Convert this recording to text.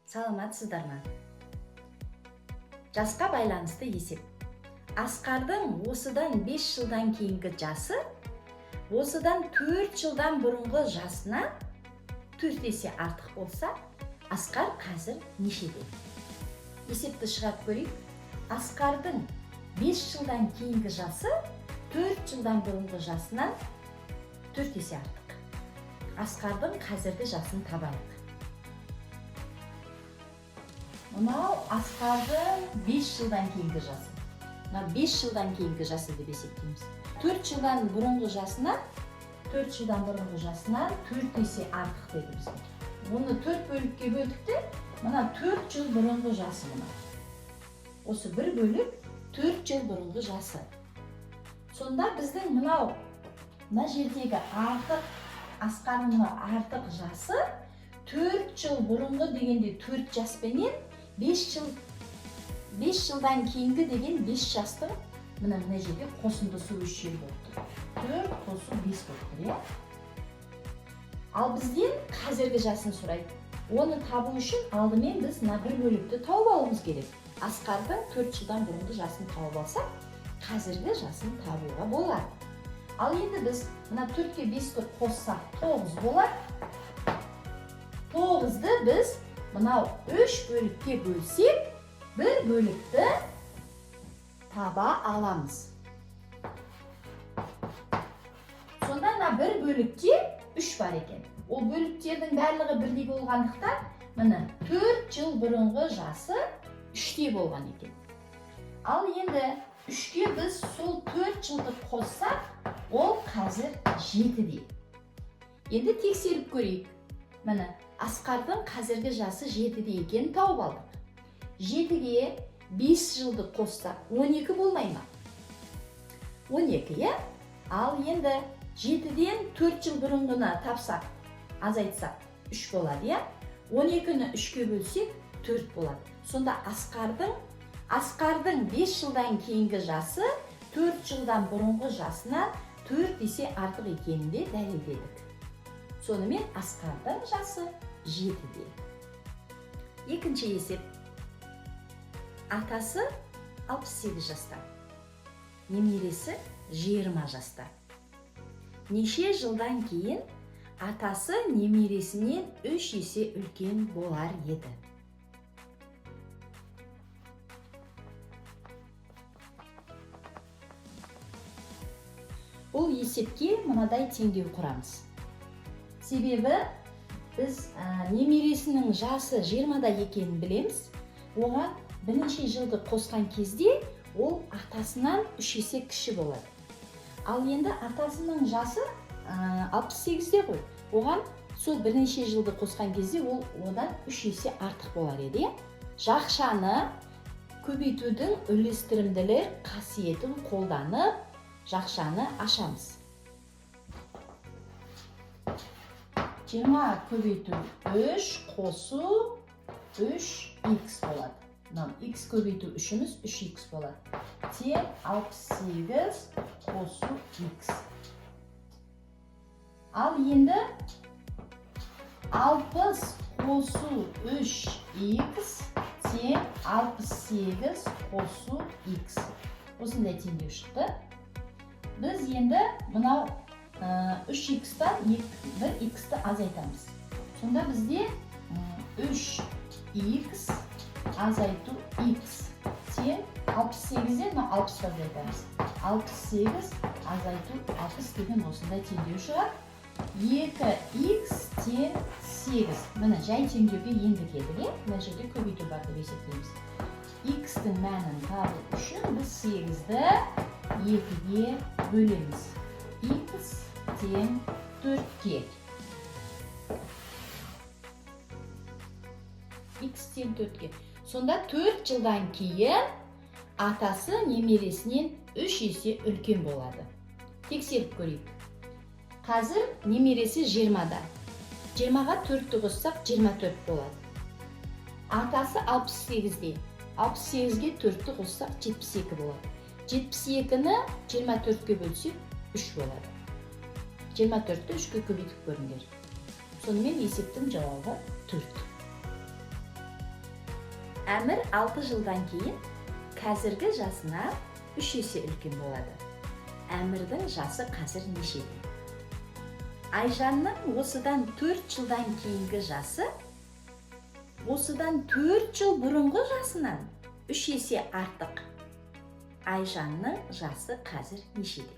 Саламатсыздар ма? Жасқа байланысты есеп. Асқардың осыдан 5 жылдан кейінгі жасы осыдан 4 жылдан бұрынғы жасына 4 есе артық болса, Асқар қазір нешеде? Есепті шығарып көрейік. Асқардың 5 жылдан кейінгі жасы 4 жылдан бұрынғы жасынан 4 есе артық. Асқардың қазіргі жасын табайық. Мынау Асқардың 5 жылдан кейінгі жасы. Мына 5 жылдан кейінгі жасы деп есептейміз. 4 жылдан бұрынғы жасынан, 4 жылдан бұрынғы жасынан 4 есе артық деді бізге. Оны 4 бөлікке бөлдік те, мына 4 жыл бұрынғы жасы мына. Осы бір бөлік 4 жыл бұрынғы жасы. Сонда біздің мынау мына жердегі артық Асқардың мына артық жасы 4 жыл бұрынғы дегенде 4 жаспенен 5 жылдан кейінгі деген 5 жастың мына жерде қосындысы 3 жыл болып тұр. 4 қосу 5 болып тұр, иә? Ал бізден қазіргі жасын сұрайды. Оны табу үшін алдымен біз мына бір бөлікті тауып алуымыз керек. Асқардың 4 жылдан бұрынғы жасын тауып алсақ, қазіргі жасын табуға болады. Ал енді біз мына 4-ке 5-ті қоссақ 9 болады. 9-ды біз мынау 3 бөлікке бөлсек, бір бөлікті таба аламыз. Сонда мына бір бөлікте 3 бар екен. Ол бөліктердің барлығы бірдей болғандықтан, міне 4 жыл бұрынғы жасы 3-те болған екен. Ал енді 3-ке біз сол 4 жылды қоссақ, ол қазір 7-де. Енді тексеріп көрейік. Міне, Асқардың қазіргі жасы 7-де екенін тауып алдық. 7-ге 5 жылды қоссақ, 12 болмай ма? 12, иә? Ал енді 7-ден 4 жыл бұрынғыны тапсақ, азайтсақ, 3 болады, иә? 12-ні 3-ке бөлсек, 4 болады. Сонда Асқардың 5 жылдан кейінгі жасы 4 жылдан бұрынғы жасынан 4 есе артық екенін де дәлелдедік. Сонымен Асқардың жасы 7-де. Екінші есеп. Атасы 68 жаста. Немересі 20 жаста. Неше жылдан кейін атасы немересінен 3 есе үлкен болар еді? Бұл есепке мынадай теңдеу құрамыз. Себебі біз немересінің жасы 20-да екенін білеміз. Оған бірнеше жылды қосқан кезде ол атасынан 3 есе кіші болады. Ал енді атасының жасы 68-де ғой. Оған сол бірнеше жылды қосқан кезде ол одан 3 есе артық болар еді, иә? Жақшаны көбейтудің үлестірімділік қасиетін қолданып, жақшаны ашамыз. 20 көбейту 3 қосу 3 х болады. Мынау х көбейту 3-іміз 3 х болады. Тең 68 қосу х. Ал енді 60 қосу 3 х тең 68 қосу х. Осындай теңдеу шықты. Біз енді мынау 3 х-тан 1 х-ті азайтамыз. Сонда бізде 3 х азайту х тең 68-ден мынау 60-ты азайтамыз. 68 азайту 60 деген осындай теңдеу шығады. 2 х тең 8. Міне, жай теңдеуге енді келдік, иә? Мына жерде көбейту бар деп есептейміз. Х-тің мәнін табу үшін біз 8-ді 2-ге бөлеміз. Х тең 4-ке. Х тең 4-ке. Сонда 4 жылдан кейін атасы немересінен 3 есе үлкен болады. Тексеріп көрейік. Қазір немересі 20-да. 20-ға 4-ті қоссақ 24 болады. Атасы 68-де. 68-ге 4-ті қоссақ 72 болады. 72-ні 24-ке бөлсек 3 болады. 24-ті 3-ке көбейтіп көріңдер. Сонымен есептің жауабы 4. Әмір 6 жылдан кейін қазіргі жасынан 3 есе үлкен болады. Әмірдің жасы қазір нешеде? Айжанның осыдан 4 жылдан кейінгі жасы осыдан 4 жыл бұрынғы жасынан 3 есе артық. Айжанның жасы қазір нешеде?